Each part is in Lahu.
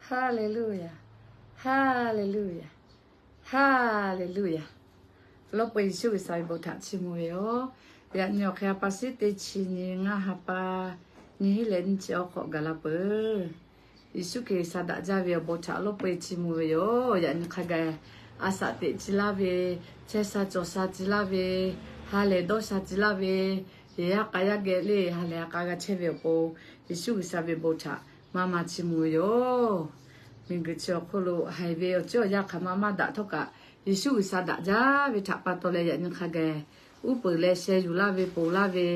Haˍleˍluˆyaˍ. Haˍleˍluˆyaˍ. Haˍleˍluˆyaˍ. Lawˇ peuˬ Yeˍsuˆ G'uiˬsha ve bon htaꞈ chiˇ mvuh ve yoˬ. Yaꞈ nyi awˬ hk'e a pa shiˉ teˇ chi nyi ngaˇ ha pa nyi hiˉ leh nyiˇ chi awˬ hk'awꞈ gaˬ la peuˬ. Yeˍsuˆ Hkriꞈ G'uiˬsha daꞈ jaˇ ve awˬ bon htaꞈ lawˇ peuˬ chiˇ mvuh ve yoˬ. Yaꞈ nyi hk'a gaˬ a shaꞈ teꞈ ci laˇ ve, chehˇ sha cawˬ sha ci laˇ ve, ha lehˬ dawˇ sha ci laˇ ve, yehˬ yaˇ k'a yaˇ geh le ha lehˬ ha k'a g'a chehˇ ve awˬ pon, Yeˍsuˆ G'uiˬsha ve bon htaꞈ maˇ maˇ chiˇ mvuh ve yoˬ. Miˬguiˬ chi awˬ hk'oˆ lo haiˬ ve awˬ ceuˬ awˬ yanˇ hk'aˬ ma maˇ daꞈ htawˇ kaꞈ, Yeˍsuˆ G'uiˬsha daꞈ jaˇ ve htaꞈ pa taw leh yaꞈ nyi hk'a gaˬ uˉ peunˍ leh sheh yuˬ laˇ ve ponˬ laˇ ve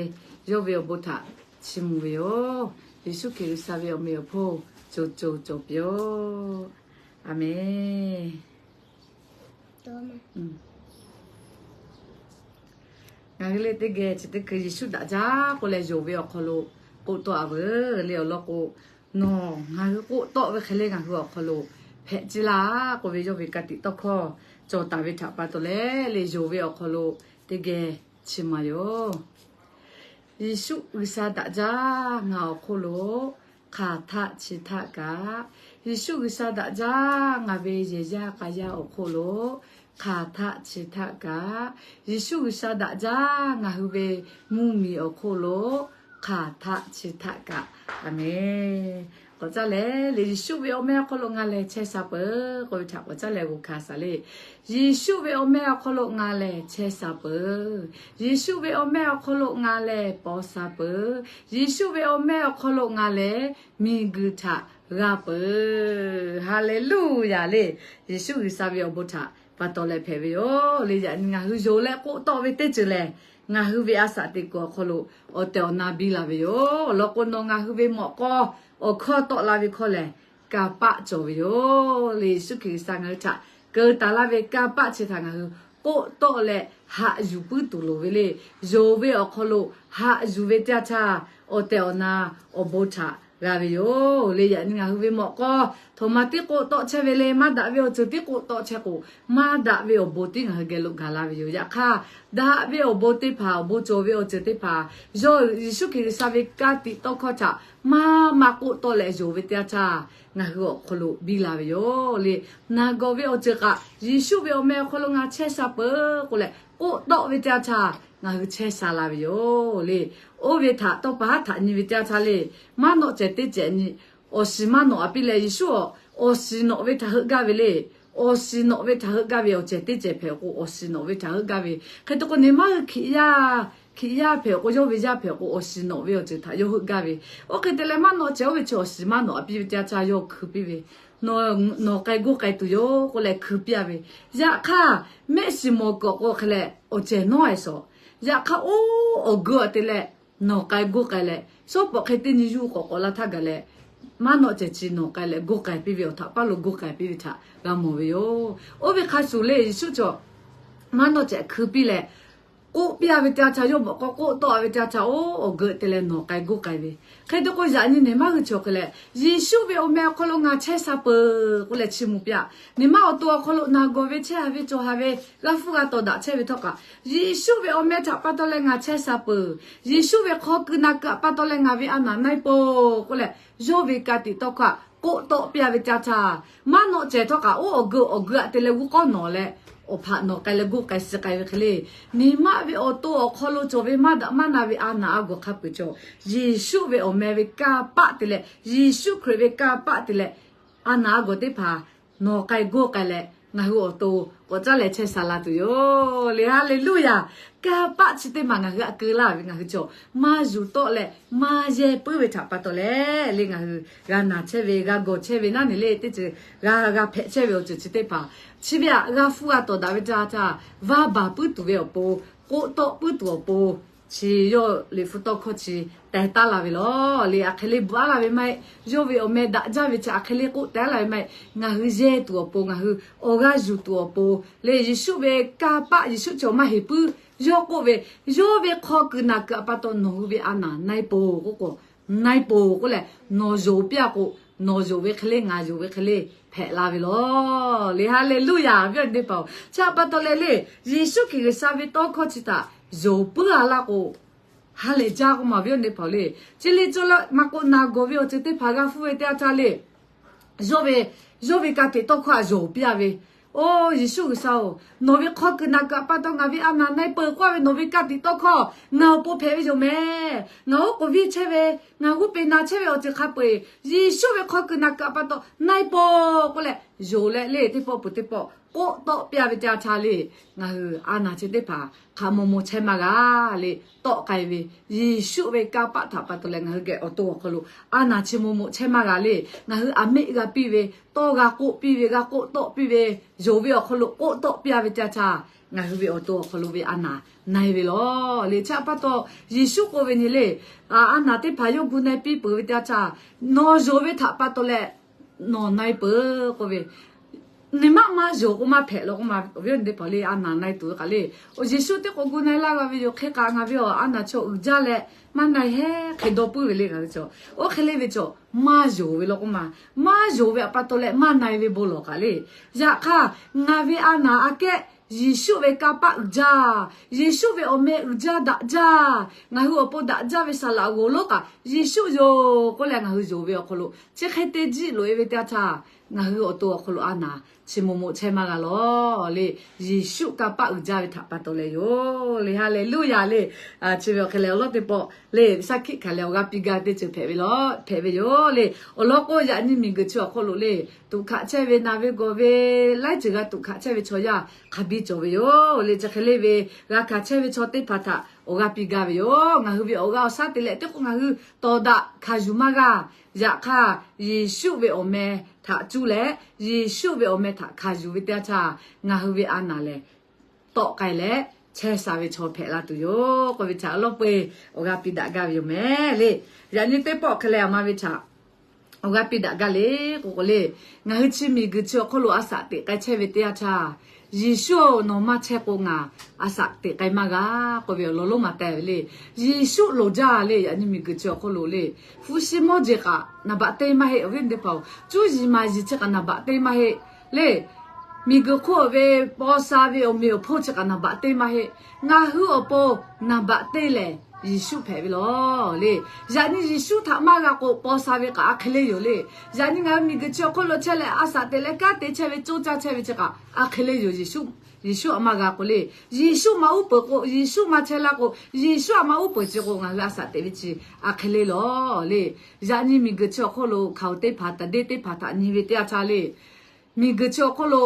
yawˇ ve awˬ bon htaꞈ chiˇ mvuh ve yoˬ. Yeˍsuˆ Hkriꞈ G'uiˬsha ve awˬ meꞈ awˬ hponˇ co co cawˬ piˇ-oˆ. A menˬ. Ngaˬ hui le teˇ geh chi teˇ hkui Yeˍsuˆ daꞈ jaˇ k'oˆ leh yonˍ ve awˬ hk'aw lo k'oˆ tawˆ-a veuˬ le. Awˬ lawn k'o, nawˬ ngaˬ hui k'oˆ tawˆ ve hk'e le ngaˬ hui awˬ hk'aw lo hpehꞈ ciˇ laˇ k'oˆ ve yawˇ ve ka tiꞈ tawˇ hkawˇ cawˬ taˍ ve htaꞈ pa taw leh le yonˍ ve awˬ hk'aw lo teˇ geh chi maˍ yoˬ. Yeˍsuˆ G'uiˬsha daꞈ jaˇ ngaˬ awˬ hk'oˆ lo hk'aˬ htaˆ chi htaˆ kaꞈ, Yeˍsuˆ G'uiˬsha daꞈ jaˇ ngaˬ ve yehˬ yaˇ k'a yaˇ awˬ hk'oˆ lo hk'aˬ htaˆ chi htaˆ kaꞈ, Yeˍsuˆ G'uiˬsha daꞈ jaˇ ngaˬ hui ve mvuhˇmiˬ awˬ hk'oˆ lo hk'aˬ htaˆ chi htaˆ kaꞈ. A menˬ. K'awꞈ caˇ leh le Yeˍsuˆ ve awˬ meh awˬ hk'aw lo ngaˬ lehˬ chehˇ sha peuˬ k'oˆ ve htaꞈ k'awꞈ caˇ leh g'oˬ hkanˍ shaˍ le. Yeˍsuˆ ve awˬ meh awˬ hk'aw lo ngaˬ lehˬ chehˇ sha peuˬ. Yeˍsuˆ ve awˬ meh awˬ hk'aw lo ngaˬ lehˬ paw sha peuˬ. Yeˍsuˆ ve awˬ meh awˬ hk'aw lo ngaˬ lehˬ miˬguiˬ htaꞈ g'a peuˬ. Haˍleˍluˆyaˍ le. Yeˍsuˆ G'uiˬsha ve awˬ bon htaꞈ pa taw leh hpehꞈ ve yoˬ le. Yaꞈ nyi ngaˬ hui yonˍ leh k'oˆ tawˆ ve teˇ ceuˬ lehˬ, ngaˬ hui ve a shaꞈ teꞈ kuiˬ awˬ hk'aw lo awˬ tehˬ awˬ na biˇ la ve yoˬ. Awˬ lawn k'o, nawˬ ngaˬ hui ve mawꞈ k'aw awˬ hkawˇ tawˆ la ve hkawˇ lehˬ, kanˇ paˆ cawˬ ve yoˬ le. Yeˍsuˆ Hkriꞈ G'uiˬsha ngaˬ hui htaꞈ keu taˍ laˇ ve kanˇ paˆ chi htaꞈ ngaˬ hui k'oˆ tawˆ leh haꞈ yuˬ puiˉ tuˬ loˍ ve le. Yonˍ ve awˬ hk'aw lo haꞈ yuˬ ve teˇ yanˇ htaˇ, awˬ tehˬ awˬ na awˬ bon htaꞈ g'a ve yoˬ le. Yaꞈ nyi ngaˬ hui ve mawꞈ k'aw htaꞈ ma tiˉ k'oˆ tawˆ chehˇ ve le. Maˇ daꞈ ve awˬ ceuˬ tiˉ k'oˆ tawˆ chehˇ k'o, maˇ daꞈ ve awˬ bon tiˉ ngaˬ hui geh lo gaˬ la ve yoˬ. Yaꞈ hk'aˇ, daꞈ ve awˬ bon teˇ hpaˍ, awˬ bon cawˬ ve awˬ ceuˬ teˇ hpaˍ, yawˇ Yeˍsuˆ Hkriꞈ G'uiˬsha ve ka tiꞈ tawˇ hkawˇ htaꞈ maˇ maˇ k'oˆ tawˆ leh yonˍ ve teˇ yanˇ htaˇ, ngaˬ hui awˬ hk'aw lo biˇ la ve yoˬ le. Naˬ gawˬ ve awˬ ceuˬ kaꞈ, Yeˍsuˆ ve awˬ meh awˬ hk'aw lo ngaˬ chehˇ sha peuˬ k'oˆ leh k'oˆ tawˆ ve teˇ yanˇ htaˇ, ngaˬ hui chehˇ sha la ve yoˬ le. Oˇ ve htaꞈ tawˇ pa haˉ htaꞈ nyi ve teˇ yanˇ htaˇ le, maˇ nawˆ cehˬ teˇ cehˬ nyi awˬ shiˍ maˇ nawꞈ a piˇ leh, Yeˍsuˆ a, awˬ shiˍ nawꞈ ve htaꞈ heuˆ gaˇ ve le. Awˬ shiˍ nawꞈ ve htaꞈ heuˆ gaˇ ve awˬ cehˬ teˇ cehˬ hpehꞈ k'o, awˬ shiˍ nawꞈ ve htaꞈ heuˆ gaˇ ve. Hk'e te k'o, neˬ maˇ hui Hkiꞈ yaˇ, Hkiꞈ yaˇ hpehꞈ k'o, yawˇ ve yaˇ hpehꞈ k'o, awˬ shiˍ nawꞈ ve awˬ ceuˬ htaꞈ yawˇ heuˆ gaˇ ve. Oˇ hk'e te leh maˇ nawˆ cehˬ oˇ ve chi awˬ shiˍ maˇ nawꞈ a piˇ ve teˇ yanˇ htaˇ yawˇ hkui piˇ ve, nawˬ k'ai goˇ k'ai tuˬ yoˬ k'oˆ leh hkui piˇ a ve. Yaꞈ hk'aˇ, mehˆ shiˍ mawˬ kuiˬ awˬ k'o hk'e leh awˬ cehˬ nawˉ e shawˍ. Yaꞈ hk'aˇ, oˇ awˬ geu awˬ te leh nawˬ k'ai goˇ k'ai leh, shawˉ pawˍ hk'e teˇ nyi yuˇ k'awꞈ k'awꞈ la htaˇ gaˬ leh, maˇ nawˆ cehˬ chi nawˬ k'ai leh goˇ k'ai piˇ ve awˬ htaꞈ paˇ lo goˇ k'ai piˇ ve htaꞈ g'a mawˬ ve yoˬ. Oˇ ve hk'a shuˍ le, Yeˍsuˆ cawˬ maˇ nawˆ cehˬ hkui piˇ leh k'oˆ piˇ a ve teˇ yanˇ htaˇ, yawˇ mawꞈ k'aw k'oˆ tawˆ a ve teˇ yanˇ htaˇ, oˇ awˬ geu te leh nawˬ k'ai goˇ k'ai ve. Hk'e te k'o, yaꞈ nyi neˬ maˇ hui cawˬ hk'e leh, Yeˍsuˆ ve awˬ meh awˬ hk'aw lo ngaˬ chehˇ sha peuˬ k'oˆ leh chiˇ mvuh piˇ a. Neˬ maˇ awˬ to awˬ hk'aw lo naˬ gawˬ ve, chehˇ ha ve, cawˬ ha ve, g'a hpuˇ g'a tawˍ daꞈ chehˇ ve htawˇ kaꞈ, Yeˍsuˆ ve awˬ meh htaꞈ pa taw leh ngaˬ chehˇ sha peuˬ. Yeˍsuˆ ve hk'aw kuiˬ naˬ kuiˬ htaꞈ pa taw leh ngaˬ ve a naˍ na e peuˬ k'oˆ leh, yawˇ ve ka tiꞈ tawˇ hkawˇ htaꞈ k'oˆ tawˆ piˇ a ve teˇ yanˇ htaˇ, maˇ nawˆ cehˬ htawˇ kaꞈ, oˇ awˬ geu awˬ geu a te leh g'uˇ k'awˉ nawˬ leh, awˬ hpaꞈ nawˬ k'ai leh goˇ k'ai suh k'ai ve hk'e le. Neˬ maˇ ve awˬ to awˬ hk'aw lo cawˬ ve maˇ daꞈ maˇ na ve a naˍ a gawˬ hk'a peuˬ cawˬ, Yeˍsuˆ ve awˬ meh ve kanˇ paˆ te leh, Yeˍsuˆ Hkriꞈ ve kanˇ paˆ te leh, a naˍ a gawˬ teˇ hpaˍ nawˬ k'ai goˇ k'ai leh, ngaˬ hui awˬ to k'awꞈ caˉ leh chehˇ sha la tuˬ yoˬ le. Haˍleˍluˆyaˍ. Kanˇ paˆ chi teˇ maˬ ngaˬ hui aꞈ keu laˇ ve ngaˬ hui cawˬ maˇ yuˬ tawˆ leh maˇ yehˇ puiˉ ve htaꞈ pa taw leh le, ngaˬ hui g'a naˬ chehˇ ve, g'a gawˬ chehˇ ve naˉ neˬ le, teˇ ceuˬ g'a g'a hpehꞈ chehˇ ve awˬ ceuˬ chi teˇ hpaˍ, chi ve aꞈ g'a hpuˇ g'a tawˍ daꞈ ve teˇ yanˇ htaˇ, vaˇ baˬ puiˉ tuˬ ve awˬ pon, k'oˆ tawˆ puiˉ tuˬ awˬ pon, chi yawˇ liꞈ hpu tawˇ hkawˇ chi teh taˉ la ve lawˬ le. Aˬ hk'e le bvuhꞈ aˉ la ve maˇ heˆ. Yawˇ ve awˬ meh daꞈ jaˇ ve chi aˬ hk'e le k'oˆ teh aˉ la ve maˇ heˆ. Ngaˬ hui yehˇ tuˬ awˬ pon, ngaˬ hui awˬ g'aˇ yuˬ tuˬ awˬ pon le, Yeˍsuˆ ve kanˇ paˆ, Yeˍsuˆ cawˬ maˇ heˍ puiˉ. Yawˇ k'oˆ ve, yawˇ ve hk'aw kuiˬ naˬ kuiˬ a pa taw nawˬ hui ve a naˍ na e poˬ k'oˆ k'o, na e poˬ k'oˆ leh, nawˬ yonˍ piˇ a k'o, nawˬ yonˍ ve hk'e le, ngaˬ yonˍ ve hk'e le hpehꞈ la ve lawˬ le. Haˍleˍluˆyaˍ. Viˉ awˬ nyi teˇ hpaˍ-oˬ, chi htaꞈ pa taw leh le, Yeˍsuˆ Hkriꞈ G'uiˬsha ve tawˇ hkawˇ chi htaꞈ yonˍ puiˉ a laˇ k'o, ha lehˬ jaˇ k'oˆ ma. Viˉ awˬ nyi teˇ hpaˍ-oˬ le, chi le co la maˇ k'o, naˬ gawˬ ve awˬ ceuˬ teˇ hpaˍ g'a hpuˇ ve teˇ yanˇ htaˇ le, yawˇ ve, yawˇ ve ka tiꞈ tawˇ hkawˇ htaꞈ yonˍ piˇ-a ve, Oˇ Yeˍsuˆ G'uiˬsha-oˬ, nawˬ ve hkawˇ kuiˬ naˬ kuiˬ htaꞈ pa taw ngaˬ ve a naˬ na-e peuˬ k'oˆ-a ve nawˬ ve ka tiꞈ tawˇ hkawˇ ngaˬ awˬ pon hpehꞈ ve yoˬ mehˍ. Ngaˬ oˉ k'oˍ viˇ chehˇ ve, ngaˬ g'oˇ peꞈ na chehˇ ve awˬ ceuˬ hk'a peu-eˬ Yeˍsuˆ ve hkawˇ kuiˬ naˬ kuiˬ htaꞈ pa taw na-e peuˬ k'oˆ leh, yonˍ leh le teˇ pawˆ peuˬ teˇ pawˆ k'oˆ tawˆ piˇ-a ve teˇ yanˇ htaˇ le, ngaˬ hui a naˬ chi teˇ hpaˍ hk'a maw maw chehˇ maˇ g'a le. Tawˆ k'ai ve Yeˍsuˆ ve kanˇ paˆ htaꞈ pa taw leh ngaˬ hui geh awˬ to awˬ hk'aw lo a naˬ chi maw maw chehˇ maˇ g'a le. Ngaˬ hui aˬ meˆ g'a piˇ ve, tawˇ g'a k'oˆ piˇ ve, g'a k'oˆ tawˆ piˇ ve, yonˍ ve awˬ hk'aw lo k'oˆ tawˆ piˇ-a ve teˇ yanˇ htaˇ, ngaˬ hui ve awˬ to awˬ hk'aw lo ve a naˬ na-e ve lawˬ le. Chi htaꞈ pa taw Yeˍsuˆ k'oˆ ve nyi le, a naˬ teˇ hpaˍ yawˇ gu na-e piˇ peuˬ ve teˇ yanˇ htaˇ, nawˬ yonˍ ve htaꞈ pa taw leh nawˬ na-e peuˬ k'oˆ ve, nyi maˆ maˇ yonˍ k'o maˇ hpehꞈ law k'oˆ ma. Awˬ viˉ awˬ nyi teˇ hpaˍ le, a naˬ na-e tuˬ ve kaꞈ le, Yeˍsuˆ teˇ k'o gu na-e laˇ g'a ve yoˬ. Hk'e kaꞈ ngaˬ ve awˬ a naˬ chaw uiˍ jaˇ leh maˇ na-e hehˉ hk'e dawˇ puiˉ ve le. Ngaˬ hui chaw oˇ hk'e le ve chaw maˇ yonˍ ve law k'oˆ ma. Maˇ yonˍ ve htaꞈ pa taw leh maˇ na-e ve bon lawˬ kaꞈ le. Yaꞈ hk'aˇ, ngaˬ ve a naˬ aꞈ kehˉ Yeˍsuˆ ve kanˇ paˆ uiˍ jaˇ, Yeˍsuˆ ve awˬ meh uiˍ jaˇ daꞈ jaˇ, ngaˬ hui awˬ pon daꞈ jaˇ ve saˍ laꞈ g'awˬ lonˉ kaꞈ Yeˍsuˆ yoˬ k'oˆ leh ngaˬ hui yonˍ ve awˬ hk'aw lo chi hk'e te jiˆ loꞈ-e ve teˇ yanˇ htaˇ, ngaˬ hui awˬ to awˬ hk'aw lo a naˬ chi maw maw chehˇ maˇ g'a lawˬ le. Yeˍsuˆ kanˇ paˆ uiˍ jaˇ ve htaꞈ pa taw leh yoˬ le. Haˍleˍluˇyaˍ le. Chi ve awˬ hk'e leh awˬ lawn teˇ pawˆ le, shaˉ hkiˆ hk'aˬ leh awˬ g'aˇ piˇ gaˇ teˇ ceuˬ hpehꞈ ve lawˬ, hpehꞈ ve yoˬ le. Awˬ lawn k'o, yaꞈ nyi miˬguiˬ chi awˬ hk'oˆ lo le, tuꞈ hkaꞈ chehˇ ve, naˬ ve gawˬ ve, laiˉ ceuˬ g'a tuꞈ hkaꞈ chehˇ ve chaw yaˇ hk'a biˇ cawˬ ve yoˬ le. Chi hk'e le ve, g'a hkanˍ chehˇ ve chaw teˇ hpaˍ htaꞈ awˬ g'aˇ piˇ gaˇ ve yoˬ. Ngaˬ hui ve awˬ g'aˇ awˬ shaˉ te leh teˇ k'o ngaˬ hui tawˍ daꞈ hkanˍ yuˬ maˇ g'a. Yaꞈ hk'aˇ, Yeˍsuˆ ve awˬ meh htaꞈ cuˇ leh, Yeˍsuˆ ve awˬ meh htaꞈ hkanˍ yuˬ ve teˇ yanˇ htaˇ, ngaˬ hui ve a naˬ lehˬ tawˆ k'ai leh chehˇ sha ve chaw hpehꞈ la tuˬ yoˬ k'oˆ ve htaꞈ awˬ lawn peu-eˬ awˬ g'aˇ piˇ daꞈ gaˇ ve yoˬ mehˍ le. Yaꞈ nyi teˇ pawˆ hk'e leh a ma ve htaꞈ awˬ g'aˇ piˇ daꞈ gaˇ le k'oˆ k'o le, ngaˬ hui chi miˬguiˬ chi awˬ hk'oˆ lo a shaꞈ teꞈ k'ai chehˇ ve teˇ yanˇ htaˇ, Yeˍsuˆ-oˬ, nawˬ maˇ chehˇ k'o ngaˬ a shaꞈ teꞈ k'ai maˇ g'a k'oˆ ve awˬ lawn lonˉ ma teh ve le. Yeˍsuˆ loˍ jaˇ le. Yaꞈ nyi miˬguiˬ chi awˬ hk'oˆ lo le, hpu shi mawˇ jeˬ kaꞈ naˍ baꞈ te maˇ heˆ. Awˬ viˉ teˇ hpaˍ-oˬ, cuˇ yiˍ maˍ yiˍ chi kaꞈ naˍ baꞈ te maˇ heˆ le. Miˬguiˬ hk'oˆ ve paw sha ve awˬ meꞈ awˬ hponˇ chi kaꞈ naˍ baꞈ te maˇ heˆ. Ngaˬ hui awˬ pon naˍ baꞈ te lehˬ Yeˍsuˆ hpehꞈ ve lawˬ le. Yaꞈ nyi Yeˍsuˆ htaꞈ maˇ g'a k'o, paw sha ve kaꞈ a hk'e le yoˬ le. Yaꞈ nyi ngaˬ hui miˬguiˬ chi awˬ hk'oˆ lo chehˇ leh a shaꞈ teꞈ leh kanˉ te chehˇ ve, coˇ caˇ chehˇ ve chi kaꞈ a hk'e le yoˬ. Yeˍsuˆ, Yeˍsuˆ htaꞈ maˇ g'a k'o le, Yeˍsuˆ maˇ uˉ peunˍ k'o, Yeˍsuˆ maˇ chehˇ laˇ k'o, Yeˍsuˆ htaꞈ maˇ uˉ peunˍ chi k'o, ngaˬ hui a shaꞈ teꞈ ve chi a hk'e le lawˬ le. Yaꞈ nyi miˬguiˬ chi awˬ hk'oˆ lo hkaoˍ teˇ hpaˍ, taˍ deˇ teˇ hpaˍ htaꞈ nyi ve teˇ yanˇ htaˇ le, miˬguiˬ chi awˬ hk'oˆ lo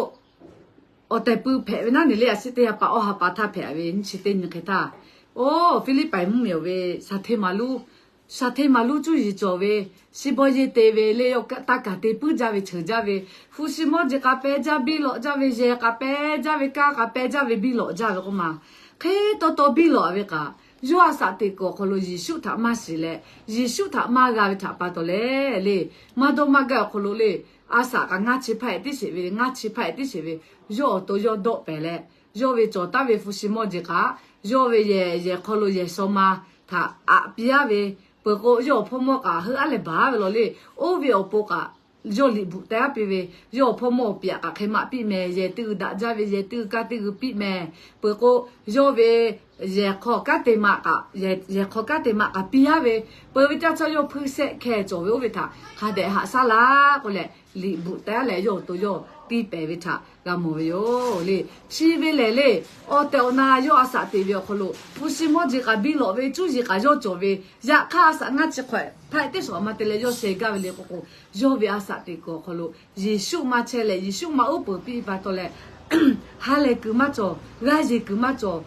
awˬ tehˬ pui hpehꞈ ve naˉ ne le, a ciˉ teˇ ha pa awˬ ha pa htaˇ hpehꞈ ve nyiˇ chi teˇ nyi hk'e htaˇ, oˇ Hpiˇliˇpaˍ mvuhˇmiˬ awˬ ve shaˍ hteˇ maˍ luˇ, shaˍ hteˇ maˍ luˇ cuˇ yiˍ cawˬ ve, shi bawˇ yeˇ te ve le, yawˇ taˇ kaˍ te puiˉ jaˇ ve, cheuˬ jaˇ ve, hpu shi mawˇ jeˬ k'aꞈ peh jaˇ, biˇ lawꞈ jaˇ ve, yehˬ k'aꞈ peh jaˇ ve, kanˇ k'aꞈ peh jaˇ ve, biˇ lawꞈ jaˇ ve k'oˆ ma. Hk'e taw taw biˇ lawꞈ ve kaꞈ, yawˇ a shaꞈ teꞈ kuiˬ awˬ hk'aw lo Yeˍsuˆ htaꞈ maˇ shiˍ leh, Yeˍsuˆ htaꞈ maˇ g'a ve htaꞈ pa taw leh le, maˇ dawˇ maˇ gaˇ awˬ hk'aw lo le, a shaꞈ kaꞈ ngaˇ chi hpaˇ ehˍ tiˉ sheˍ ve, ngaˇ chi hpaˇ ehˍ tiˉ sheˍ ve, yawˇ awˬ to yawˇ dawˆ pehˍ leh, yawˇ ve cawˬ taˍ ve hpu shi mawˇ jeˬ kaꞈ, yawˇ ve yehˬ, yehˬ hk'aw lo yehˬ shaw ma htaꞈ aꞈ piˇ-a ve, peuˬ k'o yawˇ awˬ hpawˇ mawˇ kaꞈ heuˆ aˉ leh baˬ ve law le. Oˇ ve awˬ pon kaꞈ yawˇ liꞈ bvuhꞈ teh aˉ piˇ ve, yawˇ awˬ hpawˇ mawˇ awˬ piˍ kaꞈ hk'e maꞈ piˇ mehˍ, yehˬ teˇ g'uiˬ daꞈ jaˇ ve, yehˬ teˇ g'uiˬ kanˉ teˇ g'uiˬ piˇ mehˍ. Peuˬ k'o, yawˇ ve yehˬ hk'aw kanˉ te maꞈ kaꞈ, yehˬ hk'aw kanˉ te maꞈ kaꞈ piˇ-a ve, peuˬ ve caˇ caˇ yawˇ hpuiˇ shehˆ hkeh cawˬ ve oˇ ve htaꞈ hk'a dehꞈ haꞈ shaˉ laˇ k'oˆ leh, liꞈ bvuhꞈ teh aˉ leh yawˇ awˬ to yawˇ tiˇ pehˍ ve htaꞈ g'a mawˬ ve yoˬ le. Chi ve lehˬ le, awˬ tehˬ awˬ na yawˇ a shaꞈ teꞈ ve awˬ hk'aw lo hpu shi mawˇ jeˬ kaꞈ biˇ lawꞈ ve, cuˇ yiˍ kaꞈ yawˇ cawˬ ve, yaꞈ hk'aˇ a shaꞈ ngaˇ chi hk'awꞈ hpaˇ ehˍ tiˉ shawˍ a ma te leh yawˇ sheh gaˇ ve le k'oˆ k'o, yawˇ ve a shaꞈ teꞈ kuiˬ awˬ hk'aw lo Yeˍsuˆ maˇ chehˇ leh, Yeˍsuˆ maˇ uˉ peunˍ piˇ pa taw leh, ha lehˬ kuiˬ maˇ cawˬ, g'aˇ yeˬ kuiˬ maˇ cawˬ,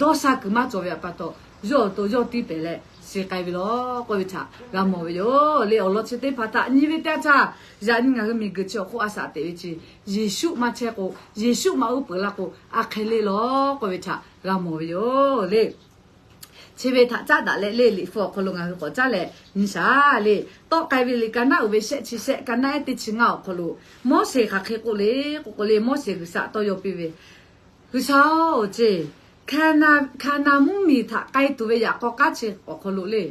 dawˇ sha kuiˬ maˇ cawˬ ve pa taw, yawˇ awˬ to yawˇ tiˇ pehˍ leh sheh k'ai ve law k'oˆ ve htaꞈ g'a mawˬ ve yoˬ le. Awˬ lawn chi teˇ hpaˍ htaꞈ nyi ve teˇ yanˇ htaˇ, yaꞈ nyi ngaˬ hui miˬguiˬ chi awˬ hk'oˆ a shaꞈ teꞈ ve chi, Yeˍsuˆ maˇ chehˇ k'o, Yeˍsuˆ maˇ uˉ peunˍ laˇ k'o, a hk'e le law k'oˆ ve htaꞈ g'a mawˬ ve yoˬ le. Chi ve htaꞈ caˉ daꞈ leh le, liꞈ hpu awˬ hk'aw lo ngaˬ hui k'awꞈ caˉ leh nyi shaˍ le. Tawˆ k'ai ve liꞈ ka naˉ uiˍ ve shehˆ chi shehˆ, ka naˉ ehˉ teˇ chi ngaˇ awˬ hk'aw lo, Moˉseˍ hk'aˬ hk'e k'oˆ le k'oˆ k'o le, Moˉseˍ G'uiˬsha tawˇ yaw piˇ ve, G'uiˬsha-oˬ, ceˇ, Hkaˍnanˍ mvuhˇmiˬ htaꞈ k'ai tuˬ ve yaꞈ k'aw k'aˉ chi awˬ hk'aw lo le,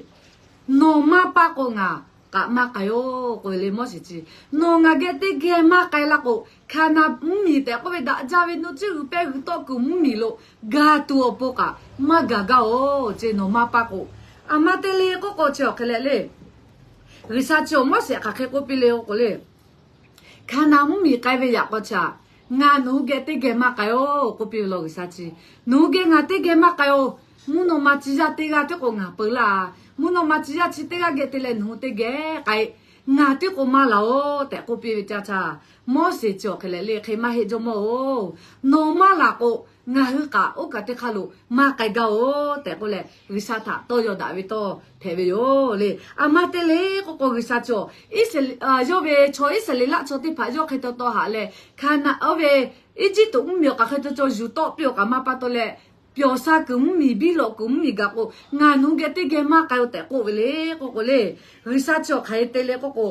nawˬ maˇ paˇ k'o ngaˬ kaꞈ maˇ k'ai-oˬ k'oˆ ve le. Moˉseˍ chi, nawˬ ngaˬ geh teˇ geh maˇ k'ai laˇ k'o, Hkaˍnanˍ mvuhˇmiˬ tehꞈ k'oˆ ve daꞈ jaˇ ve nuˇ tcuhˉ g'uiˬ pehˇ g'uiˬ tawˆ kuiˬ mvuhˇmiˬ lo ga tuˬ awˬ pon kaꞈ maˇ gaˬ gaˇ-oˬ, ceˇ, nawˬ maˇ paˇ k'o. A ma te le k'oˆ k'o chi awˬ hk'e leh le, G'uiˬsha chi awˬ Moˉseˍ hk'aˬ hk'e k'oˆ piˇ le k'oˆ k'o le, Hkaˍnanˍ mvuhˇmiˬ k'ai ve yaꞈ k'aw chi aꞈ, ngaˬ nawˬ hui geh teˇ geh maˇ k'ai-oˬ k'oˆ piˇ ve law G'uiˬsha chi. Nawˬ hui geh ngaˬ teˇ geh maˇ k'ai-oˬ. Mvuhˇ naw ma tcuh yaˇ teˇ g'aˇ tiˉ k'o ngaˬ peu laˇ. Mvuhˇ naw ma tcuh yaˇ chi teˇ g'aˇ geh te leh nawˬ hui teˇ geh k'ai, ngaˬ tiˉ k'o maˇ laˬ-oˬ tehꞈ k'oˆ piˇ ve teˇ yanˇ htaˇ, Moˉseˍ chi awˬ hk'e leh le, hk'e maˇ heˆ, Jawˇmawˇ-oˬ, nawˬ maˇ laˬ k'o, ngaˬ hui kaꞈ oˇ kaˬ teˇ hk'aˇ lo maˇ k'ai gaˇ-oˬ tehꞈ k'oˆ leh, G'uiˬsha htaꞈ tawˇ yaw daꞈ ve tawˇ hpehꞈ ve yoˬ le. Aˬ ma te le k'oˆ k'o, G'uiˬsha chi awˬ, yawˇ ve chaw Iˉsaˍreˍlaˆ chaw teˇ hpaˍ yawˇ hk'e taw taw haꞈ leh, Hkaˍnanˍ oˇ ve Eˇjiˇtuꞈ mvuhˇmiˬ awˬ kaꞈ hk'e taw taw yuˬ tawˆ piˇ awˬ kaꞈ maˇ pa taw leh, pyawˬ sha kuiˬ mvuhˇmiˬ, biˇ lawꞈ kuiˬ mvuhˇmiˬ gaˬ k'o, ngaˬ nawˬ hui geh teˇ geh maˇ k'ai-oˬ tehꞈ k'oˆ ve le k'oˆ k'o le. G'uiˬsha chi awˬ hk'aˬ hk'e te le k'oˆ k'o,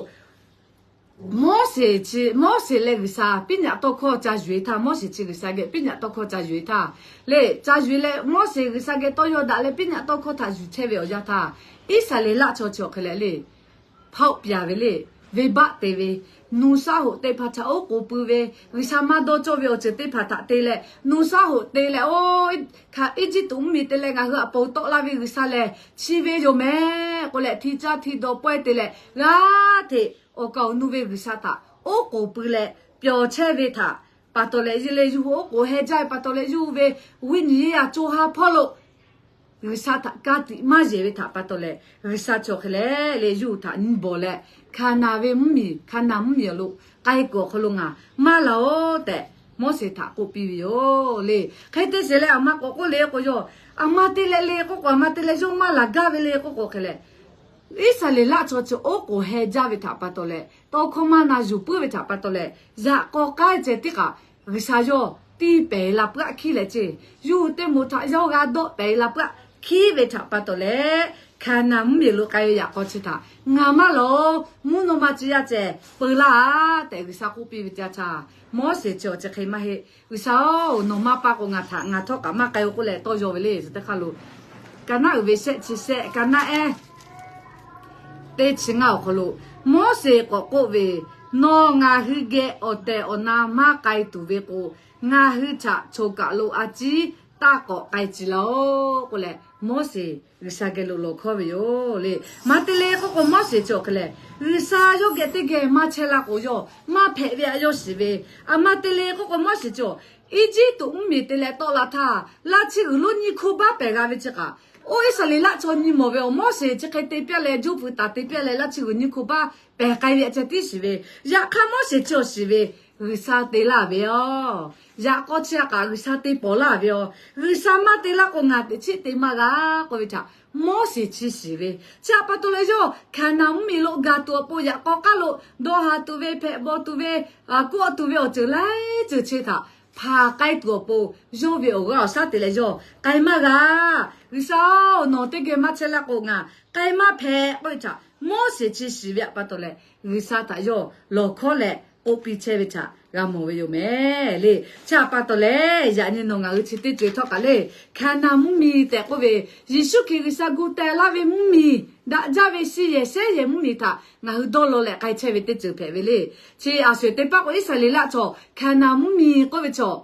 Moˉseˍ chi, Moˉseˍ leh G'uiˬsha piˇ nyaꞈ tawˇ hkawˇ ca yuˬ-e htaˇ, Moˉseˍ chi G'uiˬsha geh piˇ nyaꞈ tawˇ hkawˇ ca yuˬ-e htaˇ le, ca yuˬ-e leh Moˉseˍ G'uiˬsha geh tawˇ yaw daꞈ leh piˇ nyaꞈ tawˇ hkawˇ htaꞈ yuˬ chehˇ ve awˬ yanˇ htaˇ, Iˉsaˍreˍlaˆ chaw chi awˬ hk'e leh le, hpaoˆ pyaˍ ve le, venˇbaˆ te ve, nu shaˉ hoꞈ te hpaˍ htaꞈ oˉ k'oˍ pui ve, G'uiˬsha maˇ dawˇ cawˇ ve awˬ ceuˬ teˇ hpaˍ htaꞈ te leh nu shaˉ hoꞈ te leh, oˇ, Eˇjiˇtuꞈ mvuhˇmiˬ te leh ngaˬ hui htaꞈ ponˬ tawˆ laˇ ve G'uiˬsha lehˬ chi ve yoˬ mehˍ k'oˆ leh, hti caˇ hti daw pawehˇ te leh g'aˇ hteꞈ awˬ kaˍ awˬ nu ve G'uiˬsha htaꞈ oˉ k'oˍ pui leh pyawˬ chehˇ ve htaꞈ pa taw leh, yehˬ leh yawˇ hui oˉ k'oˍ heh jaˇ ve pa taw leh, yawˇ hui ve viˉ nyi yeˇ yaˇ co ha hpawˇ lo G'uiˬsha htaꞈ ka tiꞈ maˇ yeˬ ve htaꞈ pa taw leh, G'uiˬsha chi awˬ hk'e leh le, yawˇ hui htaꞈ nyi bawˬ leh, Hkaˍnanˍ ve mvuhˇmiˬ, Hkaˍnanˍ mvuhˇmiˬ awˬ lo k'ai kuiˬ awˬ hk'aw lo ngaˬ maˇ laˬ-oˬ tehꞈ Moˉseˍ htaꞈ k'oˆ piˇ ve yoˬ le. Hk'e te sheˍ leh, aˬ ma k'awꞈ k'oˆ le k'o, yawˇ aˬ ma te leh le k'oˆ k'o, aˬ ma te leh yawˇ maˇ laˬ gaˇ ve le k'oˆ k'o hk'e leh, Iˉsaˍreˍlaˆ chaw chi oˉ k'oˍ heh jaˇ ve htaꞈ pa taw leh, tawˇ hkawˇ maˇ na yuˬ puiˉ ve htaꞈ pa taw leh, yaꞈ k'aw k'ai ceh tiˉ kaꞈ G'uiˬsha yawˇ tiˇ pehˍ la peuˬ aˆ hkiˉ leh ceˇ, yawˇ hui teˇ moˍ htaꞈ yawˇ g'a dawˆ pehˍ la peuˬ aˆ hkiˉ ve htaꞈ pa taw leh, Hkaˍnanˍ mvuhˇmiˬ lo k'ai ve yaꞈ k'aw chi htaꞈ ngaˬ maˇ laˬ-oˬ, mvuhˇ naw ma tcuh yaˇ ceh peu laˇ tehꞈ G'uiˬsha k'oˆ piˇ ve teˇ yanˇ htaˇ, Moˉseˍ chi awˬ chi hk'e maˇ heˆ. G'uiˬsha-oˬ, nawˬ maˇ pa k'o ngaˬ htaꞈ, ngaˬ htawˇ kaꞈ maˇ k'ai-o k'oˆ leh tawˇ yaw ve le. Chi teˇ hk'aˇ lo, ka naˉ uiˍ ve shehˆ chi shehˆ, ka naˉ ehˉ teˇ chi ngaˇ awˬ hk'aw lo, Moˉseˍ k'awꞈ k'oˆ ve, Nawˬ ngaˬ hui geh awˬ tehˬ awˬ na maˇ k'ai tuˬ ve k'o, ngaˬ hui htaꞈ choˬ kaˬ lo a ciˉ taˇ k'awꞈ k'ai ciˬ laˇ-oˬ k'oˆ leh, Moˉseˍ G'uiˬsha geh lo lawˬ hkawˇ ve yoˬ le. Maˇ te le k'oˆ k'o, Moˉseˍ chi awˬ hk'e leh G'uiˬsha yawˇ geh teˇ geh maˇ chehˇ la k'o, yawˇ maˇ hpehꞈ ve aꞈ yawˇ shiˍ ve. Aˬ ma te le k'oˆ k'o, Moˉseˍ chi awˬ Eˇjiˇtuꞈ mvuhˇmiˬ te leh tawˆ la htaˇ, laˇ chiˇ g'uiˬ lonˉ nyiˇ hk'oˆ baˆ pehˍ g'a ve chi kaꞈ, oˇ Iˉsaˍreˍlaˆ chaw nyi mawˬ ve awˬ, Moˉseˍ chi hk'e te piˇ leh, juˇ pfuhˍ taˍ te piˇ leh, laˇ chiˇ g'uiˬ nyiˇ hk'oˆ baˆ pehˍ k'ai ve aꞈ ceh tiˉ shiˍ ve. Yaꞈ hk'aˇ, Moˉseˍ chi awˬ shiˍ ve, G'uiˬsha te laˇ ve yoˬ. Yaꞈ k'aw chi aꞈ kaꞈ G'uiˬsha te pawˍ laˇ ve yoˬ. G'uiˬsha maˇ te laˇ k'o, ngaˬ teꞈ chiˉ te maˇ g'a k'oˆ ve htaꞈ Moˉseˍ chi shiˍ ve. Chi aꞈ pa taw leh, yawˇ Hkaˍnanˍ mvuhˇmiˬ lo gaˬ tuˬ awˬ pon yaꞈ k'aw k'aˉ lo dawˇ haˍ tuˬ ve, hpehꞈ bawˬ tuˬ ve, kuˆ tuˬ ve awˬ ceuˬ laiˉ ceuˬ chi htaꞈ hpanˍ k'ai tuˬ awˬ pon, yawˇ ve awˬ g'aˇ awˬ shaˉ te leh yawˇ k'ai maˇ g'a. G'uiˬsha-oˬ, nawˬ teˇ geh maˇ chehˇ laˇ k'o, ngaˬ k'ai maˇ hpehꞈ k'oˆ ve htaꞈ Moˉseˍ chi shiˍ ve aꞈ pa taw leh, G'uiˬsha htaꞈ yawˇ lawˬ hkawˇ leh k'oˆ piˇ chehˇ ve htaꞈ g'a mawˬ ve yoˬ mehˍ le. Chi aꞈ pa taw leh, yaꞈ nyi nawˬ ngaˬ hui chi teˇ ceuˬ htawˇ kaꞈ le, Hkaˍnanˍ mvuhˇmiˬ tehꞈ k'oˆ ve, Yeˍsuˆ Hkriꞈ G'uiˬsha gu teh laˇ ve mvuhˇmiˬ, daꞈ jaˇ ve shi yehˬ shehˉ yehˬ mvuhˇmiˬ htaꞈ ngaˬ hui dawˇ law leh k'ai chehˇ ve teˇ ceuˬ hpehꞈ ve le. Chi aˬ sho-eˬ teˇ paˉ k'o, Iˉsaˍreˍlaˆ chaw Hkaˍnanˍ mvuhˇmiˬ k'oˆ ve chaw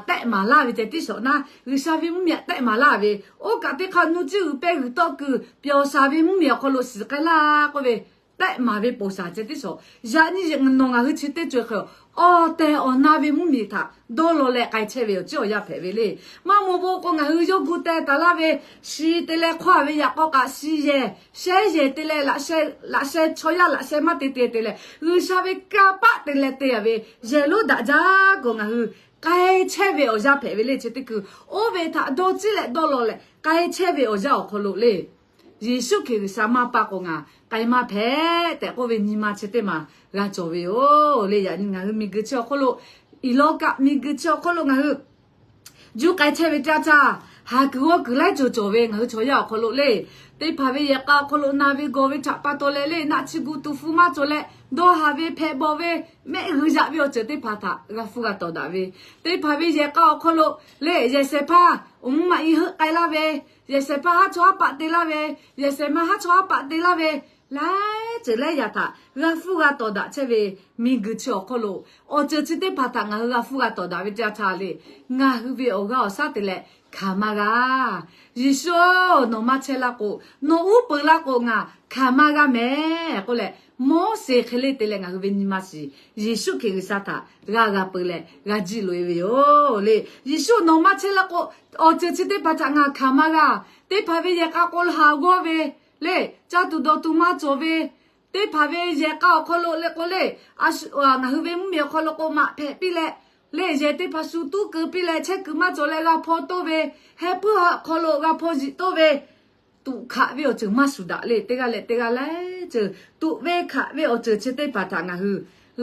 tehˆ maˍ laˇ ve ceh tiˉ shawˍ naˉ, G'uiˬsha ve mvuhˇmiˬ aꞈ tehˆ maˍ laˇ ve, oˇ kaꞈ teˇ hk'aˇ nu ciˇ g'uiˬ pehˇ g'uiˬ tawˆ kuiˬ pyawˬ shaˍ ve mvuhˇmiˬ awˬ hk'aw lo shiˍ k'ai laˇ k'oˆ ve, tehˆ maˍ ve ponˬ shaˍ ceh tiˉ shawˍ. Yaꞈ nyi nawˬ ngaˬ hui chi teˇ ceuˬ hk'e awˬ tehˬ awˬ na ve mvuhˇmiˬ htaꞈ dawˇ law leh k'ai chehˇ ve awˬ ciˉ awˬ yanˇ hpehꞈ ve le. Maˇ moˍ bon k'o, ngaˬ hui yawˇ gu teh taˍ laˇ ve shi te leh hk'awˇ ve yaꞈ k'aw kaꞈ shi yehˬ shehˉ yehˬ te leh, laꞈ sheh chaw yaˇ laꞈ sheh maˇ te te te leh, G'uiˬsha ve kanˇ paˆ te leh te-a ve yehˬ lonˉ daꞈ jaˇ k'o, ngaˬ hui k'ai chehˇ ve awˬ yanˇ hpehꞈ ve le. Chi teˇ kuiˬ oˇ ve htaꞈ dawˇ ciˉ leh dawˇ law leh k'ai chehˇ ve awˬ yanˇ awˬ hk'aw lo le, Yeˍsuˆ Hkriꞈ G'uiˬsha maˇ pa k'o, ngaˬ k'ai maˇ hpehꞈ tehꞈ k'oˆ ve nyi ma chi teˇ maˬ g'a cawˬ ve yoˬ le. Yaꞈ nyi ngaˬ hui miˬguiˬ chi awˬ hk'oˆ lo, iˍ lawˇ kaꞈ miˬguiˬ chi awˬ hk'oˆ lo ngaˬ hui juˇ k'ai chehˇ ve teˇ yanˇ htaˇ, haˍ kuiˬ g'awˇ kuiˬ laiˉ ceuˬ cawˬ ve ngaˬ hui chaw yaˇ awˬ hk'aw lo le. Teˇ hpaˍ ve yehˬ k'a awˬ hk'aw lo na ve gawˬ ve htaꞈ pa taw leh le, naˆ chi gu tu hpfuhˇ maˇ cawˬ leh, dawˇ haˍ ve hpehꞈ bawˬ ve, mehˆ g'uiˬ yaꞈ ve awˬ ceuˬ teˇ hpaˍ htaꞈ g'a hpfuhˇ g'a tawˍ daꞈ ve, teˇ hpaˍ ve yehˬ k'a awˬ hk'aw lo le, yehˬ shehˍ hpaˇ awˬ mvuhˇ maꞈ i heuˆ k'ai laˇ ve, yehˬ shehˍ hpaˇ haˉ chawˇ haˉ paˆ te laˇ ve, yehˬ shehˍ ma haˉ chawˇ haˉ paˆ te laˇ ve, laiˉ ceuˬ laiˉ yaꞈ htaꞈ g'a hpfuhˇ g'a tawˍ daꞈ chehˇ ve miˬguiˬ chi awˬ hk'aw lo, awˬ ceuˬ chi teˇ hpaˍ htaꞈ ngaˬ hui g'a hpfuhˇ g'a tawˍ daꞈ ve teˇ yanˇ htaˇ le, ngaˬ hui ve awˬ g'aˇ awˬ shaˉ te leh hkanˍ maˇ g'a. Yeˍsuˆ-oˬ, nawˬ maˇ chehˇ laˇ k'o, nawˬ uˉ peunˍ laˇ k'o, ngaˬ hkanˍ maˇ g'a mehˍ k'oˆ leh, Moˉseˍ hk'e le te leh ngaˬ hui ve nyi ma shiˍ Yeˍsuˆ Hkriꞈ G'uiˬsha htaꞈ g'a g'a peu leh g'a jiˇ loꞈ e ve yoˬ le. Yeˍsuˆ nawˬ maˇ chehˇ laˇ k'o, awˬ ceuˬ chi teˇ hpaˍ htaꞈ ngaˬ hkanˍ maˇ g'a. Teˇ hpaˍ ve yehˬ k'a k'o haˍ g'awˇ ve le, ca tuˬ dawˬ tuˬ maˇ cawˬ ve, teˇ hpaˍ ve yehˬ k'a awˬ hk'aw lo le k'o le, ngaˬ hui ve mvuhˇmiˬ awˬ hk'aw lo k'o maꞈ hpehꞈ piˇ leh, le yehˬ teˇ hpaˍ shu tuˉ keu piˇ leh chehˇ kuiˬ maˇ cawˬ leh g'a hpaw toˇ ve, heh puiˉ awˬ hk'aw lo g'a hpaw ziꞈ toˇ ve, tuꞈ hkaꞈ ve awˬ ceuˬ maˇ shuˍ daꞈ le. Teˇ g'aˇ leh teˇ g'aˇ laiˉ ceuˬ tuꞈ ve hkaꞈ ve awˬ ceuˬ chi teˇ hpaˍ htaꞈ ngaˬ hui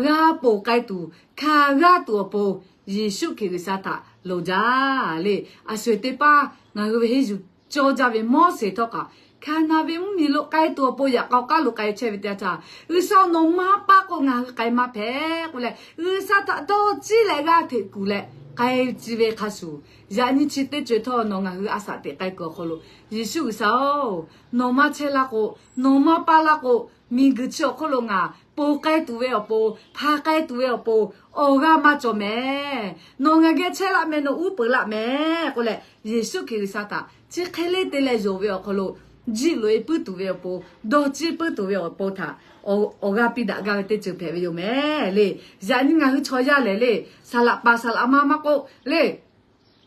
g'a ponˬ k'ai tuˬ, hkanˍ g'a tuˬ awˬ pon Yeˍsuˆ Hkriꞈ G'uiˬsha htaꞈ loˍ jaˇ le. A sho-eˬ teˇ paˇ ngaˬ hui ve henˇ yuˬ cawˇ jaˇ ve Moˉseˍ htawˇ kaꞈ, Hkaˍnanˍ ve mvuhˇmiˬ lo k'ai tuˬ awˬ pon yaꞈ k'aw k'aˉ lo k'ai chehˇ ve teˇ yanˇ htaˇ, G'uiˬsha-oˬ, nawˬ maˇ paˇ k'o ngaˬ hui k'ai maˇ hpehꞈ k'oˆ leh, G'uiˬsha htaꞈ dawˇ ciˇ leh g'aˇ hteꞈ kuˬ leh k'ai ci ve hk'a shuˍ, yaꞈ nyi chi teˇ ceuˬ htawˇ nawˬ ngaˬ hui a shaꞈ teꞈ k'ai kuiˬ awˬ hk'aw lo, Yeˍsuˆ G'uiˬsha-oˬ, nawˬ maˇ chehˇ laˇ k'o, nawˬ maˇ paˇ laˇ k'o, miˬguiˬ chi awˬ hk'oˆ lo ngaˬ ponˬ k'ai tuˬ ve awˬ pon, hpanˍ k'ai tuˬ ve awˬ pon awˬ g'aˇ maˇ cawˬ mehˍ. Nawˬ ngaˬ geh chehˇ laˆ mehˍ, nawˬ uˉ peunˍ laˆ mehˍ k'oˆ leh, Yeˍsuˆ Hkriꞈ G'uiˬsha htaꞈ chi hk'e le te leh yonˍ ve awˬ hk'aw lo, jiˇ loꞈ e puiˉ tuˬ ve awˬ pon, dawˇ ciˇ puiˉ tuˬ ve awˬ pon htaꞈ awˬ g'aˇ piˇ daꞈ gaˇ ve teˇ ceuˬ hpehꞈ ve yoˬ mehˍ le. Yaꞈ nyi ngaˬ hui chaw yaˇ lehˬ le, saˍ laꞈ paˍ saˍ laꞈ ma maˇ k'oˆ le,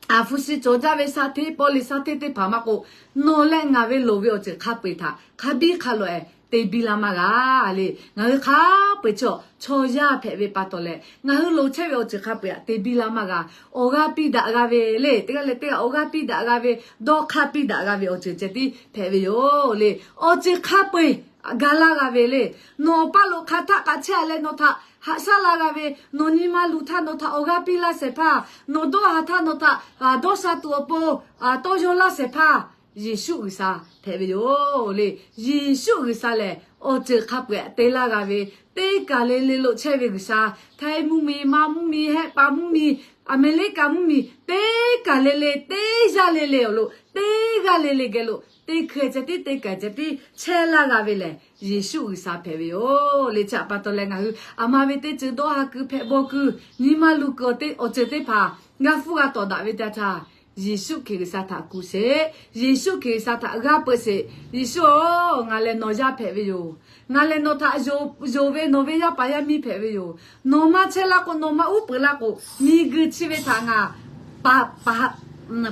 a hpu shi cawˬ jaˇ ve shaˍ hteˇ, paw liꞈ shaˍ hteˇ teˇ hpaˍ maˇ k'oˆ, nawˬ leh ngaˬ ve loˍ ve awˬ ceuˬ hk'a peu-eˬ htaꞈ hk'a biˇ hk'a lawꞈ-e te biˇ laˇ maˇ g'a le. Ngaˬ hui hk'a peu-eˬ chaw, chaw yaˇ hpehꞈ ve pa taw leh, ngaˬ hui loˍ chehˇ ve awˬ ceuˬ hk'a peu-eˬ htaꞈ te biˇ laˇ maˇ g'a. Awˬ g'aˇ piˇ daꞈ g'a ve le, teˇ g'aˇ leh teˇ g'aˇ awˬ g'aˇ piˇ daꞈ g'a ve, dawˇ hk'aˇ piˇ daꞈ g'a ve awˬ ceuˬ ceh tiˉ hpehꞈ ve yoˬ le. Awˬ ceuˬ hk'a peu-eˬ ga laˇ g'a ve le. Nawˬ awˬ paˇ lo hk'a htaˆ k'aꞈ chehˇ-a leh nawˬ htaꞈ haꞈ shaˉ la g'a ve, nawˬ nyi ma luˬ htaˇ nawˬ htaꞈ awˬ g'aˇ piˇ laˇ shehˍ hpaˇ, nawˬ dawˇ haˍ htaˇ nawˬ htaꞈ dawˇ sha tuˬ awˬ pon tawˇ yaw laˇ shehˍ hpaˇ, Yeˍsuˆ G'uiˬsha hpehꞈ ve yoˬ le. Yeˍsuˆ G'uiˬsha lehˬ, awˬ ceuˬ hk'a peu-eˬ te laˇ g'a ve, teˇ kaˬ le le lo chehˇ ve G'uiˬsha, Htaiˇ mvuhˇmiˬ, Manˇ mvuhˇmiˬ, Hehˆ paˍ mvuhˇmiˬ, Aˍmeˍriˆkaˍ mvuhˇmiˬ, teˇ kaˬ le le, teˇ yanˇ le le awˬ lo, teˇ g'aˇ le le geh lo, teˇ hkeh ceh tiˉ teˇ kaˬ ceh tiˉ chehˇ laˇ g'a ve lehˬ, Yeˍsuˆ G'uiˬsha hpehꞈ ve yoˬ le. Chi htaꞈ pa taw leh ngaˬ hui aˬ ma ve teˇ ceuˬ dawˇ ha kuiˬ hpehꞈ bawˬ kuiˬ, nyi ma luˬ kuiˬ awˬ ceuˬ teˇ hpaˍ g'a hpuˇ g'a tawˍ daꞈ ve teˇ yanˇ htaˇ, Yeˍsuˆ Hkriꞈ G'uiˬsha htaꞈ kuˬ sheˍ. Yeˍsuˆ Hkriꞈ G'uiˬsha htaꞈ g'aˇ peu sheˍ. Yeˍsuˆ-oˬ, ngaˬ lehˬ nawˬ yaˇ hpehꞈ ve yoˬ. Ngaˬ lehˬ nawˬ htaꞈ yonˍ ve nawˬ ve yaˇ paˍ yaˇ miˇ hpehꞈ ve yoˬ. Nawˬ maˇ chehˇ laˇ k'o, nawˬ maˇ uˉ peunˍ laˇ k'o, miˬguiˬ chi ve htaꞈ ngaˬ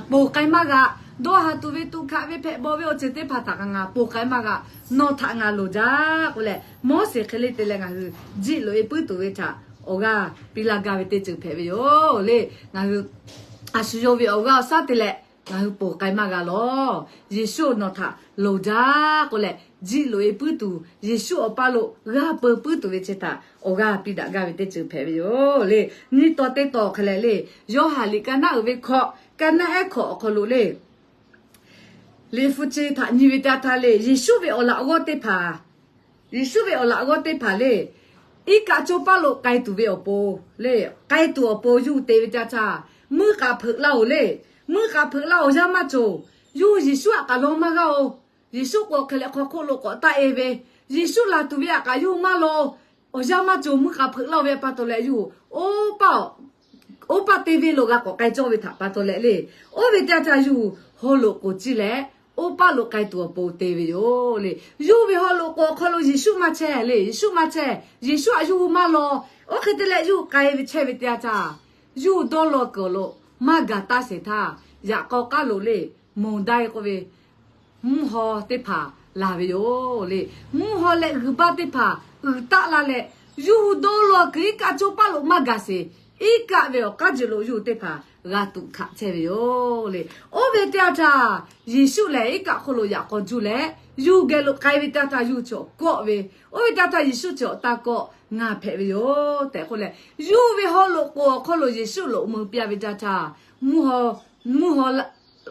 ponˬ k'ai maˇ g'a. Dawˇ haˍ tuˬ ve, tuꞈ hkaꞈ ve, hpehꞈ bawˬ ve awˬ ceuˬ teˇ hpaˍ htaꞈ kaꞈ ngaˬ ponˬ k'ai maˇ g'a. Nawˬ htaꞈ ngaˬ loˍ jaˇ k'oˆ leh, Moˉseˍ hk'e le te leh ngaˬ hui jiˆ loꞈ e puiˉ tuˬ ve htaꞈ awˬ g'aˇ piˇ laˇ gaˇ ve teˇ ceuˬ hpehꞈ ve yoˬ le. Ngaˬ hui a shu yawˇ ve awˬ g'aˇ awˬ shaˉ te leh ngaˬ hui ponˬ k'ai maˇ g'a lawˬ. Yeˍsuˆ nawˬ htaꞈ loˍ jaˇ k'oˆ leh, jiˆ loꞈ e puiˉ tuˬ, Yeˍsuˆ awˬ paˇ lo g'a peu puiˉ tuˬ ve chi htaꞈ awˬ g'aˇ piˇ daꞈ gaˇ ve teˇ ceuˬ hpehꞈ ve yoˬ le. Nyiˇ taw teˇ taw hk'e leh le, Yoˇhanˬ liꞈ ka naˉ uiˍ ve hkawꞈ, ka naˉ ehˉ hkawꞈ awˬ hk'aw lo le, liꞈ hpu chi htaꞈ nyi ve teˇ yanˇ htaˇ le, Yeˍsuˆ ve awˬ laꞈ g'awˇ teˇ hpaˍ, Yeˍsuˆ ve awˬ laꞈ g'awˇ teˇ hpaˍ le, iˉ kaˆ coˇ paˇ lo k'ai tuˬ ve awˬ pon le, k'ai tuˬ awˬ pon yawˇ hui te ve teˇ yanˇ htaˇ, mvuhˇ k'aꞈ hpeuꞈ laˇ-oˬ le. Mvuhˇ k'aꞈ hpeuꞈ laˇ, awˬ yanˇ maˇ cawˬ. Yawˇ hui Yeˍsuˆ htaꞈ kaꞈ law maˇ g'aˇ-oˬ. Yeˍsuˆ k'o hk'e leh hk'aw hk'oˆ lo k'awꞈ taˆ e ve, Yeˍsuˆ laˬ tuˬ ve htaꞈ kaꞈ yawˇ hui maˇ law. Awˬ yanˇ maˇ cawˬ, mvuhˇ k'aꞈ hpeuꞈ laˇ ve pa taw leh yawˇ hui oˇ paˆ oˇ paˆ te ve lo g'a k'awꞈ k'ai cawˇ ve htaꞈ pa taw leh le, oˇ ve teˇ yanˇ htaˇ yawˇ hui haw loꞈ k'oˍ ciˇ leh, oˇ paˆ lo k'ai tuˬ awˬ pon te ve yoˬ le. Yawˇ hui ve haw loꞈ k'oˍ awˬ hk'aw lo Yeˍsuˆ maˇ chehˇ le, Yeˍsuˆ maˇ chehˇ, Yeˍsuˆ htaꞈ yawˇ hui maˇ law. Oˇ hk'e te leh yawˇ hui k'ai ve chehˇ ve teˇ yanˇ htaˇ, yawˇ hui dawˇ law kuiˬ awˬ lo maˇ gaˬ taˇ sheˍ htaˇ, yaꞈ k'aw k'aˉ lo le, mawˬ daiˇ k'oˆ ve mvuhˇ haw teˇ hpaˍ laˬ ve yoˬ le. Mvuhˇ haw leh g'uiˬ baˇ teˇ hpaˍ uiˍ taˆ la leh, yawˇ hui dawˇ law kuiˬ iˉ kaˆ coˇ paˆ lo maˇ gaˬ sheˍ. Iˉ kaˆ ve awˬ k'aˉ jeuˬ lo yawˇ hui teˇ hpaˍ g'a tuꞈ hkaꞈ chehˇ ve yoˬ le. Oˇ ve teˇ yanˇ htaˇ, Yeˍsuˆ lehˬ iˉ kaˆ hk'oˆ lo yaꞈ k'aw juˇ leh, yawˇ hui geh lo k'ai ve teˇ yanˇ htaˇ yawˇ hui chi awˬ kawˆ ve, oˇ ve teˇ yanˇ htaˇ Yeˍsuˆ chi awˬ taˇ kawˆ, Ngaˬ hpehꞈ ve yoˬ tehꞈ k'oˆ leh, yawˇ hui ve haw loꞈ k'oˍ awˬ hk'aw lo Yeˍsuˆ loꞈ mui piˇ-a ve teˇ yanˇ htaˇ, mvuhˇ haw, mvuhˇ haw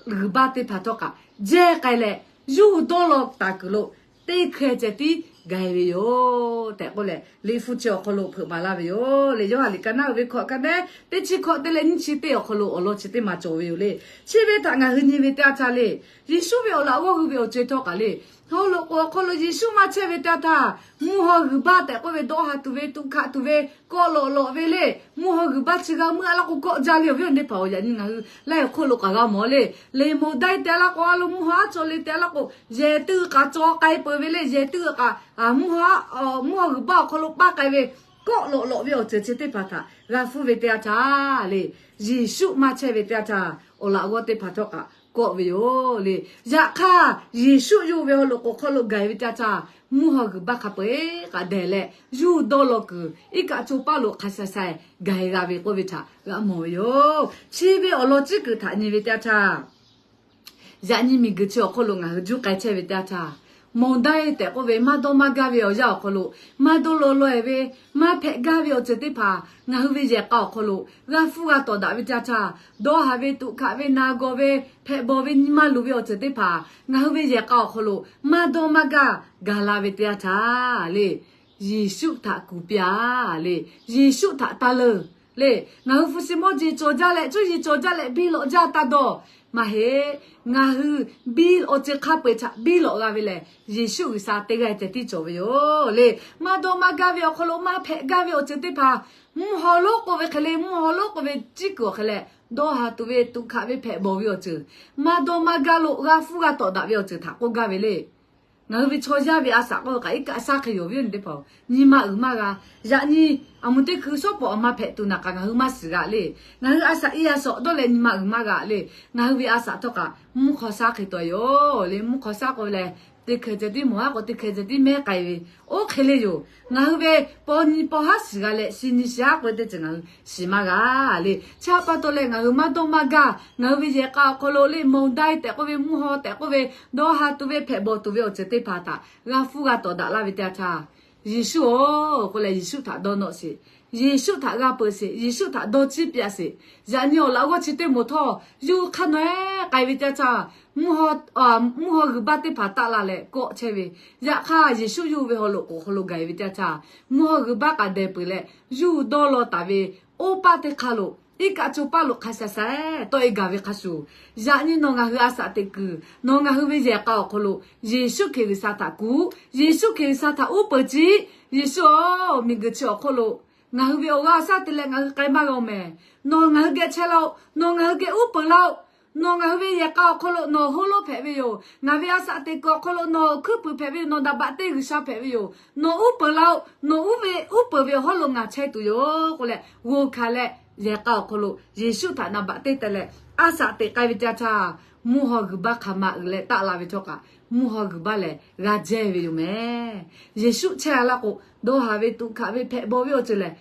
g'uiˬ baˇ teˇ hpaˍ htawˇ kaꞈ jehˇ k'ai leh, yawˇ hui dawˇ law taˍ kuiˬ lo teˇ hkeh ceh tiˉ gaˬ e ve yoˬ tehꞈ k'oˆ leh, liꞈ hpu chi awˬ hk'aw lo hpeuꞈ maˍ laˇ ve yoˬ le. Yoˇhanˬ liꞈ ka naˉ uiˍ ve hkawꞈ ka naˉ teˇ chi hkawꞈ te leh nyiˇ chi teˇ awˬ hk'aw lo awˬ lawn chi teˇ maˬ cawˬ ve yoˬ le. Chi ve htaꞈ ngaˬ hui nyi ve teˇ yanˇ htaˇ le, Yeˍsuˆ ve awˬ laꞈ g'awˇ hui ve awˬ co-e htawˇ kaꞈ le, Hk'aw lo k'o, awˬ hk'aw lo Yeˍsuˆ maˇ chehˇ ve teˇ yanˇ htaˇ, mvuhˇ haw g'uiˬ baˇ tehꞈ k'oˆ ve dawˇ haˍ tuˬ ve, tuꞈ hkaꞈ tuˬ ve, kawˆ lawꞈ lawꞈ ve le. Mvuhˇ haw g'uiˬ baˇ chi g'a meuˇ a laˇ k'o, kawˆ jaˇ le. Awˬ viˉ awˬ nyi teˇ hpaˍ-oˬ, yaꞈ nyi ngaˬ hui laiˉ awˬ hk'oˆ lo k'aꞈ g'a mawˬ le. Leˍ moˍ daiˇ te a laˇ k'o, a lo mvuhˇ haw aˉ caw le te a laˇ k'o, yehˬ teˇ g'uiˬ k'aꞈ caw k'ai peuˬ ve le. Yehˬ teˇ g'uiˬ k'aꞈ, mvuhˇ haw g'uiˬ baˇ awˬ hk'aw lo paˇ k'ai ve, kawˆ lawꞈ lawꞈ ve awˬ ceuˬ chi teˇ hpaˍ htaꞈ g'a hpuˇ ve teˇ yanˇ htaˇ le, Yeˍsuˆ maˇ chehˇ ve teˇ yanˇ htaˇ, awˬ laꞈ g'awˇ teˇ hpaˍ htawˇ kaꞈ kawˆ ve yoˬ le. Yaꞈ hk'aˇ, Yeˍsuˆ yawˇ ve haw loꞈ k'oˍ hk'aw lo gaˬ-e ve teˇ yanˇ htaˇ, mvuhˇ haw g'uiˬ baˇ hk'a peu-eˬ k'aꞈ dehˬ leh, yawˇ hui dawˇ law kuiˬ iˉ kaˆ co paˇ lo hk'a sha sha-e gaˬ-e g'a ve k'oˆ ve htaꞈ g'a mawˬ ve yoˬ. Chi ve awˬ lawn ciˉ kuiˬ htaꞈ nyi ve teˇ yanˇ htaˇ, yaꞈ nyi miˬguiˬ chi awˬ hk'aw lo ngaˬ hui juˇ k'ai chehˇ ve teˇ yanˇ htaˇ, mawˬ daˇ-e tehꞈ k'oˆ ve maˇ dawˇ maˇ gaˇ ve awˬ yanˇ awˬ hk'aw lo, maˇ dawˇ law law-e ve, maˇ hpehꞈ gaˇ ve awˬ ceuˬ teˇ hpaˍ ngaˬ hui ve yehˬ k'a awˬ hk'aw lo g'a hpuˇ g'a tawˍ daꞈ ve teˇ yanˇ htaˇ, dawˇ haˍ ve, tuꞈ hkaꞈ ve, na gawˬ ve, hpehꞈ bawˬ ve, nyi ma luˬ ve awˬ ceuˬ teˇ hpaˍ ngaˬ hui ve yehˬ k'a awˬ hk'aw lo maˇ dawˇ maˇ gaˇ gaˬ la ve teˇ yanˇ htaˇ le, Yeˍsuˆ htaꞈ kuˬ piˇ-a le. Yeˍsuˆ htaꞈ taˇ leuˬ le. Ngaˬ hui hpu shi mawˇ jeˬ cawˬ jaˇ leh, cuˇ yiˍ cawˬ jaˇ leh biˇ lawꞈ jaˇ taˇ dawˇ. Maˇ heˆ. Ngaˬ hui biˇ awˬ ceuˬ hk'a peu-eˬ htaꞈ biˇ lawꞈ g'a ve lehˬ, Yeˍsuˆ G'uiˬsha teˇ g'aˇ ceh tiˉ cawˬ ve yoˬ le. Maˇ dawˇ maˇ gaˇ ve awˬ hk'aw lo, maˇ hpehꞈ gaˇ ve awˬ ceuˬ teˇ hpaˍ, mvuhˇ haw lonˉ k'oˆ ve hk'e le, mvuhˇ haw lonˉ k'oˆ ve ciˉ kuiˬ awˬ hk'e leh, dawˇ haˍ tuˬ ve, tuꞈ hkaꞈ ve, hpehꞈ bawˬ ve awˬ ceuˬ, maˇ dawˇ maˇ gaˇ lo g'a hpuˇ g'a tawˍ daꞈ ve awˬ ceuˬ htaꞈ k'oˆ gaˇ ve le. Ngaˬ hui ve chaw yaˇ ve a shaꞈ k'oˆ ve kaꞈ iˉ kaˆ shaˉ hk'e yoˬ ve yoˬ nyi teˇ hpaˍ-oˬ. Nyi ma uiˍ maˇ g'a. Yaꞈ nyi aˬ moˍ teˇ hkui shawˉ pawˍ a ma hpehꞈ tuˬ naˬ k'aꞈ ngaˬ hui maˇ shiˍ g'a le. Ngaˬ hui a shaꞈ iˉ a shaꞈ dawˇ leh nyi ma uiˍ maˇ g'a le. Ngaˬ hui ve a shaꞈ htawˇ kaꞈ mvuhˇ hk'aw shaˉ hk'e taw yoˬ le. Mvuhˇ hk'aw shaˉ k'oˆ ve lehˬ, teˇ hkeh ceh tiˉ mawˬ haˉ k'o, teˇ hkeh ceh tiˉ mehˉ k'ai ve, oˇ hk'e le yoˬ. Ngaˬ hui ve paw nyi paw haˉ shiˍ g'a leh, shi nyi shi haˉ k'oˆ ve teˇ ceuˬ ngaˬ hui shiˍ maˇ g'a le. Chi htaꞈ pa taw leh ngaˬ hui maˇ dawˇ maˇ gaˇ. Ngaˬ hui ve yehˬ k'a awˬ hk'aw lo le, mawˬ daˇ-e tehꞈ k'oˆ ve, mvuhˇ haw tehꞈ k'oˆ ve, dawˇ haˍ tuˬ ve, hpehꞈ bawˬ tuˬ ve awˬ ceuˬ teˇ hpaˍ htaꞈ g'a hpuˇ g'a tawˍ daꞈ laˇ ve teˇ yanˇ htaˇ, Yeˍsuˆ-oˬ k'oˆ leh, Yeˍsuˆ htaꞈ dawˇ nawˆ sheˍ. Yeˍsuˆ htaꞈ g'a peuˬ sheˍ. Yeˍsuˆ htaꞈ dawˇ ciˇ piˇ-a sheˍ. Yaꞈ nyi awˬ laꞈ g'awˇ chi teˇ moˍ htawˇ, yawˇ hui hk'a naweh k'ai ve teˇ yanˇ htaˇ, mvuhˇ haw g'uiˬ baˇ teˇ hpaˍ taˆ la leh kawˆ chehˇ ve. Yaꞈ hk'aˇ, Yeˍsuˆ yawˇ hui ve haw loꞈ k'oˍ hk'aw lo gaˬ-e ve teˇ yanˇ htaˇ, mvuhˇ haw g'uiˬ baˇ k'aꞈ dehˬ peuˬ leh, yawˇ hui dawˇ law taˍ ve oˇ paˆ teˇ hk'aˇ lo, iˉ kaˆ co paˇ lo hk'a sha sha-e tawˆ-e gaˬ ve hk'a shuˍ, yaꞈ nyi nawˬ ngaˬ hui a shaꞈ teꞈ kuiˬ, nawˬ ngaˬ hui ve yehˬ k'a awˬ hk'aw lo Yeˍsuˆ Hkriꞈ G'uiˬsha htaꞈ kuˬ, Yeˍsuˆ Hkriꞈ G'uiˬsha htaꞈ uˉ peunˍ ciˉ. Yeˍsuˆ-oˬ, miˬguiˬ chi awˬ hk'aw lo ngaˬ hui ve awˬ g'aˇ awˬ shaˉ te leh ngaˬ hui k'ai maˇ g'a-oˬ mehˍ. Nawˬ ngaˬ hui geh chehˇ laˇ-oˆ. Nawˬ ngaˬ hui geh uˉ peunˍ laˇ-oˆ. Nawˬ ngaˬ hui ve yehˬ k'a awˬ hk'aw lo nawˬ hoˉ lonˉ hpehꞈ ve yoˬ. Ngaˬ ve a shaꞈ teꞈ kuiˬ awˬ hk'aw lo nawˬ hkuiˉ puiˍ hpehꞈ ve yoˬ. Nawˬ daꞈ baꞈ teˇ G'uiˬsha hpehꞈ ve yoˬ. Nawˬ uˉ peunˍ laˇ-oˆ. Nawˬ uˉ ve uˉ peunˍ ve awˬ hawˉ lo ngaˬ chehˇ tuˬ yoˬ k'oˆ leh g'oˇ hkanˍ leh, yehˬ k'a awˬ hk'aw lo Yeˍsuˆ htaꞈ na baꞈ teˇ teh leh a shaꞈ teꞈ k'ai ve teˇ yanˇ htaˇ, mvuhˇ haw g'uiˬ baˇ hk'aˬ ma uiˍ leh taˆ la ve htawˇ kaꞈ, mvuhˇ haw g'uiˬ baˇ lehˬ g'a jehˇ ve yoˬ mehˍ. Yeˍsuˆ chehˇ-a laˇ k'o, dawˇ haˍ ve, tuꞈ hkaꞈ ve, hpehꞈ bawˬ ve awˬ ceuˬ lehˬ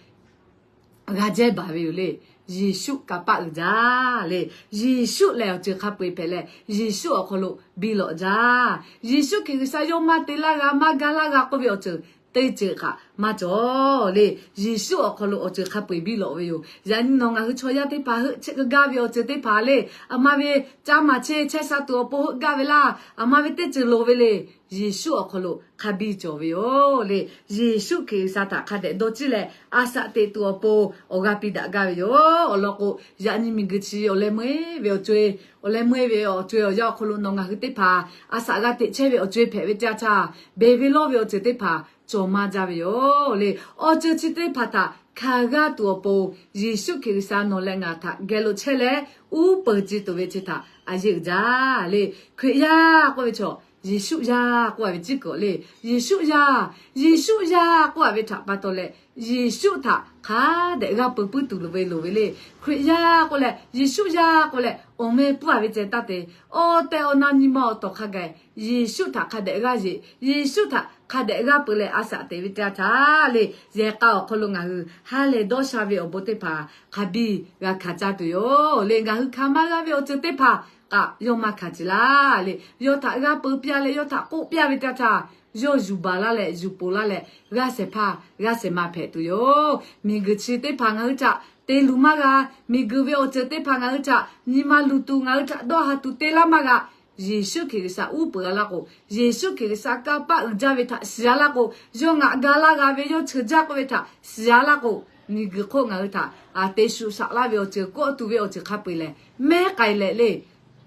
g'a jehˇ baˬ ve yoˬ le. Yeˍsuˆ kanˇ paˆ uiˍ jaˇ le. Yeˍsuˆ lehˬ awˬ ceuˬ hk'a peu-eˬ hpehꞈ leh, Yeˍsuˆ awˬ hk'aw lo biˇ lawꞈ jaˇ. Yeˍsuˆ Hkriꞈ G'uiˬsha yawˇ maˇ te laˇ g'a, maˇ ga laˇ g'a k'oˆ ve awˬ ceuˬ teˇ ceuˬ kaꞈ maˇ cawˬ le. Yeˍsuˆ awˬ hk'aw lo awˬ ceuˬ hk'a peu-eˬ biˇ lawꞈ ve yoˬ. Yaꞈ nyi nawˬ ngaˬ hui chaw yaˇ teˇ hpaˍ heuˆ chehˇ gaˇ ve awˬ ceuˬ teˇ hpaˍ le, aˬ ma ve caˇ maˍ chehˇ chehˇ sha tuˬ awˬ pon heuˆ gaˇ ve laˇ. Aˬ ma ve teˇ ceuˬ loˍ ve le. Yeˍsuˆ awˬ hk'aw lo hk'a biˇ cawˬ ve yoˬ le. Yeˍsuˆ Hkriꞈ G'uiˬsha htaꞈ hk'a dehꞈ dawˇ ciˇ leh, a shaꞈ teꞈ tuˬ awˬ pon awˬ g'aˇ piˇ daꞈ gaˇ ve yoˬ. Awˬ lawn k'o, yaꞈ nyi miˬguiˬ chi awˬ leh meuˇ-e ve awˬ co-e, awˬ leh meuˇ-e ve awˬ co-e awˬ yanˇ awˬ hk'aw lo nawˬ ngaˬ hui teˇ hpaˍ a shaꞈ g'a teꞈ chehˇ ve awˬ co-e hpehꞈ ve teˇ yanˇ htaˇ, beˬ ve lawˇ ve awˬ ceuˬ teˇ hpaˍ cawˬ maˇ jaˇ ve yoˬ le. Awˬ ceuˬ chi teˇ hpaˍ htaꞈ hkanˍ g'aˇ tuˬ awˬ pon, Yeˍsuˆ Hkriꞈ G'uiˬsha nawˬ leh ngaˬ htaꞈ geh lo chehˇ leh uˉ peunˍ ciˇ tuˬ ve chi htaꞈ a yeˇ uiˍ jaˇ le. Hkriꞈ yaˇ k'oˆ ve chaw, Yeˍsuˆ yaˇ k'oˆ-a ve ciˉ kuiˬ le. Yeˍsuˆ yaˇ, Yeˍsuˆ yaˇ k'oˆ-a ve htaꞈ pa taw leh, Yeˍsuˆ htaꞈ hk'a dehꞈ g'aˇ peu puiˉ tuˬ loˍ ve loˍ ve le. Hkriꞈ yaˇ k'oˆ leh, Yeˍsuˆ yaˇ k'oˆ leh awˬ meh puˇ-a ve ceh taˇ te. Awˬ tehˬ awˬ na nyi ma awˬ tawˍ hk'a gaˬ Yeˍsuˆ htaꞈ hk'a dehꞈ g'aˇ yeˬ, Yeˍsuˆ htaꞈ hk'a dehꞈ g'aˇ peu leh a shaꞈ teꞈ ve teˇ yanˇ htaˇ le, yehˬ k'a awˬ hk'aw lo ngaˬ hui ha lehˬ dawˇ sha ve awˬ bon teˇ hpaˍ hk'a biˇ g'a hkanˍ caˇ tuˬ yoˬ le. Ngaˬ hui hkanˍ maˇ g'a ve awˬ ceuˬ teˇ hpaˍ kaꞈ yawˇ maˇ hkanˍ ce laˇ le. Yawˇ htaꞈ g'aˇ peu piˇ-a leh yawˇ htaꞈ k'oˆ piˇ-a ve teˇ yanˇ htaˇ, yawˇ yuˬ baˬ laˇ leh yuˬ poˬ laˇ leh g'aˇ shehˍ hpaˇ g'aˇ shehˍ ma hpehꞈ tuˬ yoˬ. Miˬguiˬ chi teˇ hpaˍ ngaˬ hui htaꞈ te luˬ maˇ g'a. Miˬguiˬ ve awˬ ceuˬ teˇ hpaˍ ngaˬ hui htaꞈ nyi ma luˬ tuˬ, ngaˬ hui htaꞈ dawˇ ha tuˬ te laˇ maˇ g'a. Yeˍsuˆ Hkriꞈ G'uiˬsha uˉ peunˍ-a laˇ k'o, Yeˍsuˆ Hkriꞈ G'uiˬsha kanˇ paˆ uiˍ jaˇ ve htaꞈ shiˍ-a laˇ k'o, yawˇ ngaˬ ga laˇ g'a ve yawˇ cheuˬ jaˇ k'oˆ ve htaꞈ shiˍ-a laˇ k'o, miˬguiˬ hk'oˆ ngaˬ hui htaꞈ te shuˍ shaꞈ laˇ ve awˬ ceuˬ, kawˆ tuˬ ve awˬ ceuˬ hk'a peu-eˬ lehˬ mehˉ k'ai leh le.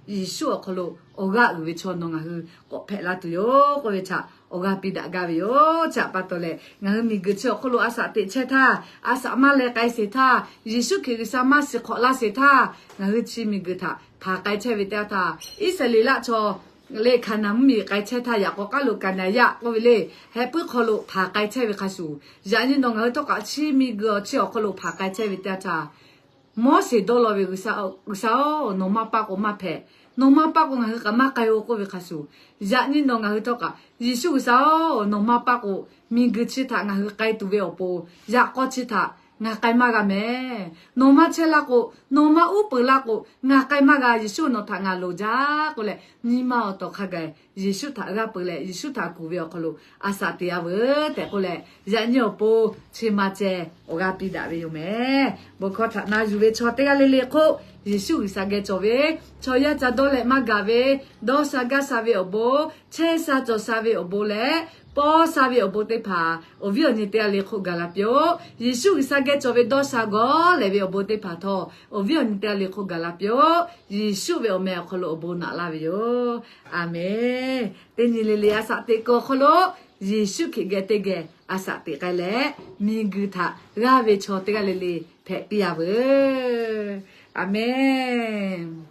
Yeˍsuˆ awˬ hk'aw lo awˬ g'aˇ uiˍ ve chaw nawˬ ngaˬ hui k'awꞈ hpehꞈ la tuˬ yoˬ k'oˆ ve htaꞈ awˬ g'aˇ piˇ daꞈ gaˇ ve yoˬ. Chi htaꞈ pa taw leh, ngaˬ hui miˬguiˬ chi awˬ hk'oˆ lo a shaꞈ teꞈ chehˇ htaˇ, a shaꞈ maˇ leh k'ai sheˍ htaˇ, Yeˍsuˆ Hkriꞈ G'uiˬsha maˇ shiˍ hk'awꞈ laˇ sheˍ htaˇ, ngaˬ hui chi miˬguiˬ htaꞈ hpanˍ k'ai chehˇ ve teˇ yanˇ htaˇ, Iˉsaˍreˍlaˆ chaw leh Hkaˍnanˍ mvuhˇmiˬ k'ai chehˇ htaˇ, yaꞈ k'aw k'aˉ lo Kaˍnaˍyaˆ k'oˆ ve le, heh puiˉ hk'aw lo hpanˍ k'ai chehˇ ve hk'a shuˍ, yaꞈ nyi nawˬ ngaˬ hui htawˇ kaꞈ chi miˬguiˬ awˬ chi awˬ hk'aw lo hpanˍ k'ai chehˇ ve teˇ yanˇ htaˇ, Moˉseˍ dawˇ law ve, G'uiˬsha-oˬ, nawˬ maˇ paˇ k'o maˇ hpehꞈ, nawˬ maˇ paˇ k'o ngaˬ hui kaꞈ maˇ k'ai-o k'oˆ ve hk'a shuˍ, yaꞈ nyi nawˬ ngaˬ hui htawˇ kaꞈ, Yeˍsuˆ G'uiˬsha-oˬ, nawˬ maˇ paˇ k'o miˬguiˬ chi htaꞈ ngaˬ hui k'ai tuˬ ve awˬ pon, yaꞈ k'aw chi htaꞈ ngaˬ k'ai maˇ g'a mehˍ. Nawˬ maˇ chehˇ laˇ k'o, nawˬ maˇ uˉ peunˍ laˇ k'o, ngaˬ k'ai maˇ g'a. Yeˍsuˆ nawˬ htaꞈ ngaˬ loˍ jaˇ k'oˆ leh, nyi ma awˬ tawˍ hk'a gaˬ Yeˍsuˆ htaꞈ g'aˇ peu leh, Yeˍsuˆ htaꞈ kuˬ ve awˬ hk'aw lo a shaꞈ teꞈ-a veuˬ tehꞈ k'oˆ leh, yaꞈ nyi awˬ pon chi ma ceh awˬ g'aˇ piˇ daꞈ ve yoˬ mehˍ. Bon hkawˇ htaꞈ na yuˬ ve chaw teˇ g'aˇ le le hk'oˆ, Yeˍsuˆ G'uiˬsha geh cawˬ ve chaw yaˇ ca dawˇ leh maˇ gaˬ ve, dawˇ sha gaˇ sha ve awˬ bon, chehˇ sha cawˬ sha ve awˬ bon leh, pawˇ sha ve awˬ bon teˇ hpaˍ awˬ viˉ awˬ nyi teˇ g'aˇ le hk'oˆ gaˬ la piˇ-oˆ. Yeˍsuˆ G'uiˬsha geh cawˬ ve dawˇ sha gawˬ lehˬ ve awˬ bon teˇ hpaˍ htawˇ, awˬ viˉ awˬ nyi teˇ g'aˇ le hk'oˆ gaˬ la piˇ-oˆ. Yeˍsuˆ ve awˬ meh awˬ hk'aw lo awˬ bon naꞈ laˇ ve yoˬ. A menˍ. Teˇ nyi le le a shaꞈ teꞈ kuiˬ awˬ hk'aw lo, Yeˍsuˆ Hkriꞈ geh teˇ geh a shaꞈ teꞈ k'ai leh, miˬguiˬ htaꞈ g'aˇ ve chaw teˇ g'aˇ le le hpehꞈ piˇ-a veuˬ. A menˍ.